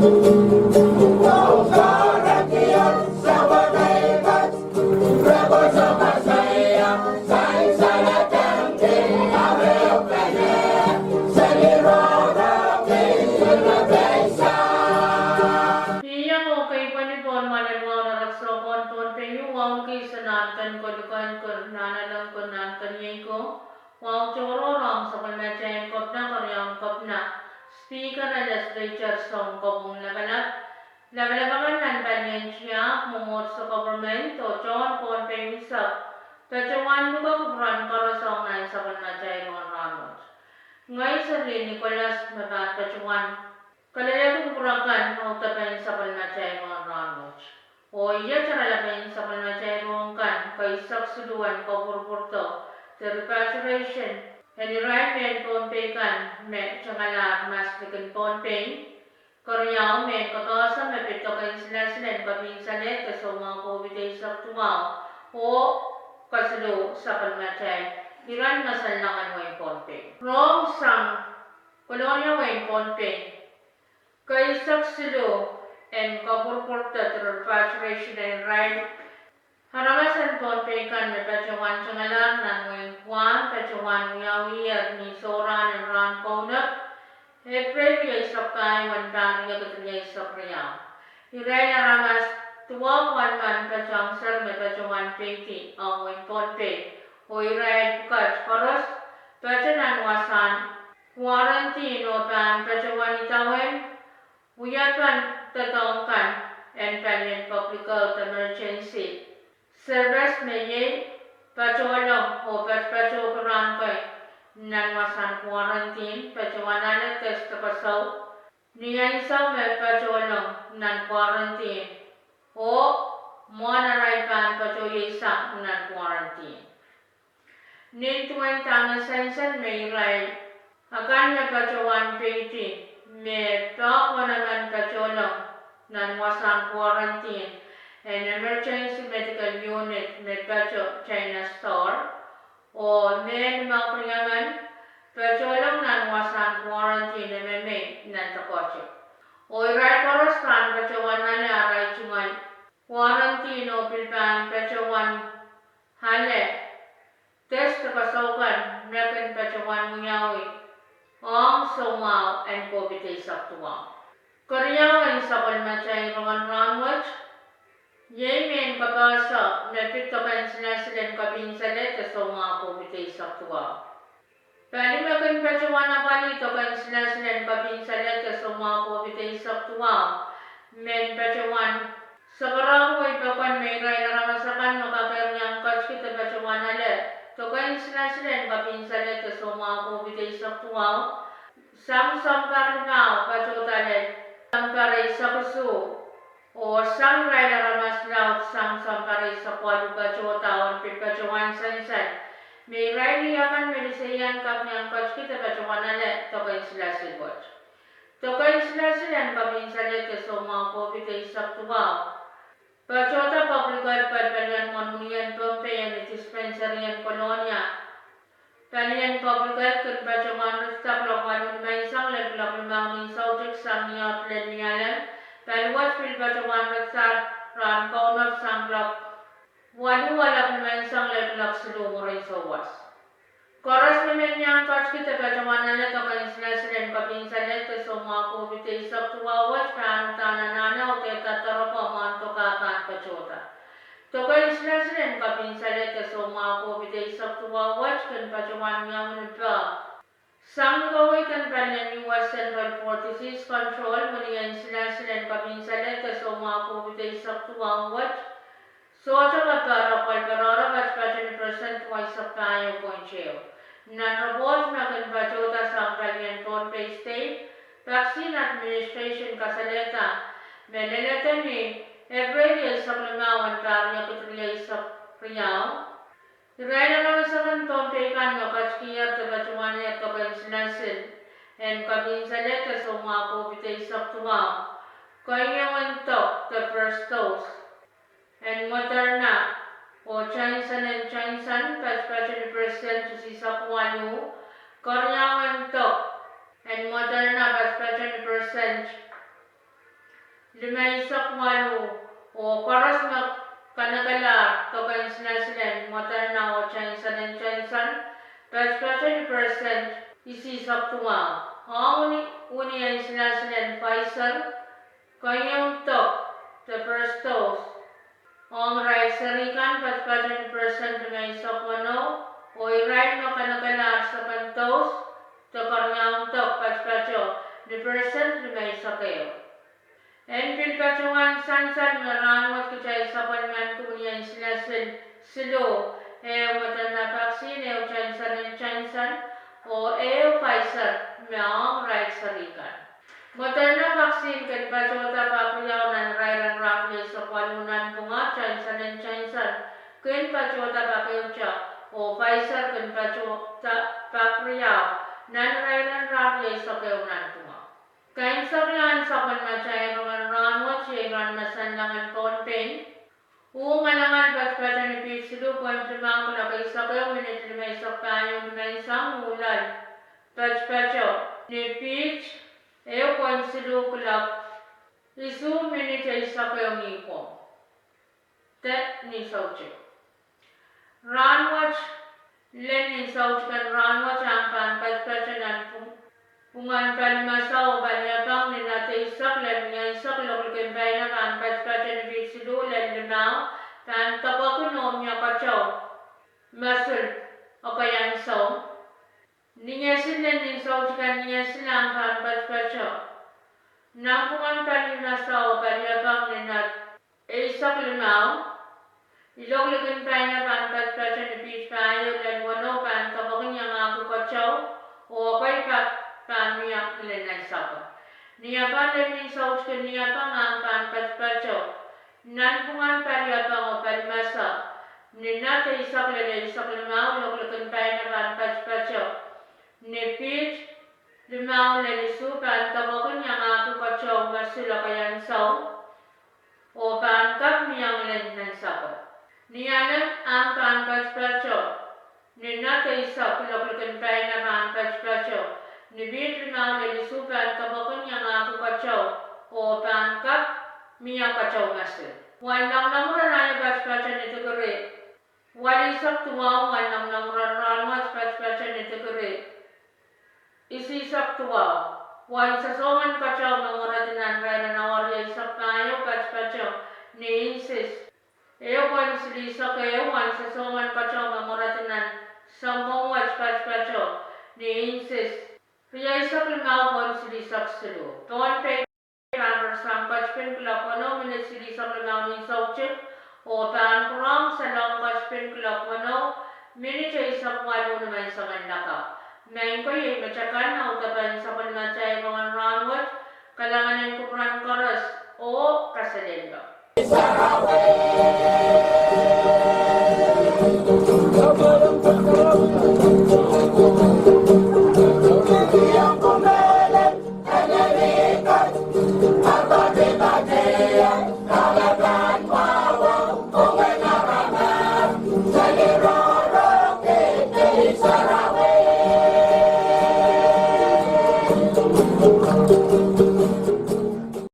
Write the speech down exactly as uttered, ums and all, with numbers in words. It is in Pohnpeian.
Ih, oh kei pwehn pwon mwahl en wahu nan rehn sokehn Pohnpei u, wahu kei sang nan ken koluken, ken nan aleng, ken nan ken iei ko, wahu tohrohr ong sapwellimatail Kepina, Keriaun Kepina, Speaker, Legislature, Sounkopwung Lapalap, lapalap akan nan palien tiahk, mwomwohdiso, government, oh tohn Pohnpei unsek, patohwan luke kupwuren koaros ong nan sapwellimatail rohng rahnwet. Ngehi Serlin Nicholas me pahn patohwan kalelapak kupwur akan audepen sapwellimatail rohng rahnwet. Oh iet oaralap en sapwellimatail rohng kan, keisek siluh en kopwurupwurdo, the repatriation en irail mehn Pohnpei kan me tengalahr maslikin Pohnpei, Keriau, mehn kapehse me pid doken silasil en kapinsaleh de soumwahu COVID eisek duwau, oh kesiluh sapwellimatail iren masalong en wehin Pohnpei. Rohng sang Kolonia, wehin Pohnpei, keisek siluh en kopwurupwurdo, the repatriation en irail aramas en Pohnpei kan me patohwan tengalahr nan wehin Guam patohwan wiawiher ni sohrahn en rahn kaunop, Epreil rieisek pahieu en pahr riekid rieisek riau. Irail aramas duwau welimen patohwan ser me patohwan peidi ong wehin Pohnpei, oh irail pwukat koaros patohwan nan wasahn quarantine oh pahn patohwan idawehn wiepen doadoahk kan en palien Public Health Emergency Service me iei patohlong oh patohwan patohki rahn kei nan wasahn quarantine, patohwan ale test kasou ni ansou me patohlong nan quarantine, oh mwohn arail pahn patohwan sang nan quarantine. Nin duwen dahme sansal me irail akan me patohwan peidi me pahn welimen patohlong nan wasahn quarantine en Emergency Medical Unit me patohwan China Store, oh mehn me riemen patohlong nan wasahn quarantine me mei nan Dokotip. Oh irail koaros pahn patohwan ale arail tungoal quarantine oh pil pahn patohwan ale test kasou kan me kin patohwan wiawi ong soumwahu en COVID eisek duwau. Keriau en sapwellimatail rohng rahnwet, iei mehn kapehse me pid doken silasil en kapinsaleh de soumwahu COVID eisek duwau. Pali me kin patohwan apwalih doken silasil en kapinsaleh de soumwahu COVID eisek duwau, men patohwan sakarahkiwei pokon me irail aramas akan me kak iang ketki de patohwan ale doken silasil en kapinsaleh de soumwahu COVID eisek duwau, sang sounpar limau patohda lel sounpar eisek isuh, oh sang irail aramas laud sang sounpar eisek waluh patohda oh pil patohwan sansal me irail akan me liseian kak iang ketki de patohwan ale doken silasil wet. Doken silasil en kapinsaleh de soumwahu COVID eisek duwau patohda Public Health, palien mwohn wini en Pohnpei, en dispensary en Kolonia. Palien Public Health kin patohwan ritida kuloak waluh nimenseng lel kuloak limau ni soutik sang ni ohl lel ni alem. Pali wet pil patohwan ritida rahn kaunop sang kuloak waluh waluh nimenseng lel kuloak siluh mwurin souwas. Koaros me men iang ketki de patohwan ale doken silasil en kapinsaleh de soumwahu COVID eisek duwau wet pahn uhdahn anahne audehda doropwe mwohn doke pahn patohda. Doken silasil en kapinsaleh de soumwahu COVID eisek duwau wet kin patohwan wiawi ni peh sang ni kaweid en palien U S Centers for Disease Control, wini en silasil en kapinsaleh de soumwahu COVID eisek duwau wet sohte kepere, pwel perepere patpato ni percent duweisek pahieu point ehu. Nan report me kin patohda sang palien Pohnpei State Vaccine Administration kasalehda me leledo ni Epreil rieisek limau en pahr riekid rieisek riau, irail aramas akan Pohnpei kan me ketkier de patohwanehr doken silasil en kapinsaleh de soumwahu COVID eisek duwau, keieu en dok de first dose en Moderna oh Johnson and Johnson patpato ni percent isihsek waluh, keriau en dok en Moderna patpato ni percent limeisek waluh, oh koaros me kanekelahr doken silasilen Moderna oh Johnson and Johnson, patpato ni persent isihsek duwau. Ong ni, ni en silasilen Pfizer, keieun dok, the first dose, ong irail seri kan patpato ni persent limeisek weneu, oh irail me kanekelahr second dose, the keriaun dok, patpato ni persent limeisek ehu. En pil patohwan sansal me rahnwet kitail sapwellimaniki ni en silasil siluh, ehu Moderna vaccine, ehu Johnson and Johnson, oh ehu Pfizer me ong irail seri kan. Moderna vaccine kin patohda pak riau nan irair en rahnwet rieisek waluh nanpwunga, Johnson and Johnson kin patohda pak ehute, oh Pfizer kin patohda pak riau nan irair en rahnwet rieisek ehu nanpwunga. Kaimwisekla en sapwellimatail rongen rahnwet iei rahn mahsen langehn Pohnpei. Uh ngalangal patpato ni piht siluh pwoint limau kuloak eisek ehu minit limeisek pahieu ni menseng, uh loal patpato ni piht ehu pwoint siluh kuloak isuh minit eisek ehu nipwong de ni soutik. Rahnwet, lel ni soutiken rahnwet ahng pahn patpato nan pwung, pwungen pali masao oh pali apang ni nat eisek lel nieisek, loklikin paina pahn patpato ni piht siluh lel limau, pahn depwekin oh mie keteu masul ekei ansou. Niesil lel ni soutiken niesil ahng pahn patpato nan pwungen pali masao oh pali apang ni nat eisek limau, loklikin paina pahn patpato ni piht pahieu lel weneu, pahn depwekin iangahki keteu, oh ekei pak pahn mie ngilen nansapwe. Ni apang, lel ni soutiken ni apang ahng pahn patpato nan pwungen pali apang oh pali masao ni nat eisek lel eisek limau, loklikin paina pahn patpato ni piht limau lel isuh, pahn depwekin iangahki keteu masul ekei ansou, oh pahn kak mie ngilen nansapwe. Ni alem ahng pahn patpato ni nat eisek, loklikin paina pahn patpato ni piht limau lel isuh, pahn depwekin iangahki keteu, oh pahn kak mie keteu masul. Wen lamalam ren aio patpato ni dikiri walihsek duwau, wen lamalam ren rahnwet patpato ni dikiri isihsek duwau. Wen sosoangen keteu me mweredi nan irair en awa rieisek pahieu patpato ni inches ehu pwoint silihsek ehu, wen sosoangen keteu me mweredi nan sounpwong wet patpato ni inches rieisek limau pwoint silihsek siluh. Pohnpei pahn rasehng ketipin kuloak weneu minit silihsek limau ni soutik, oh pahn pwurehng salehng ketipin kuloak weneu minit eisek waluh ni menseng lakapw. Maing ko, iei me kitail kan audepen sapwellimatail rongen rahnwet. Kalahngan en kupwuren koaros oh kaselehlie.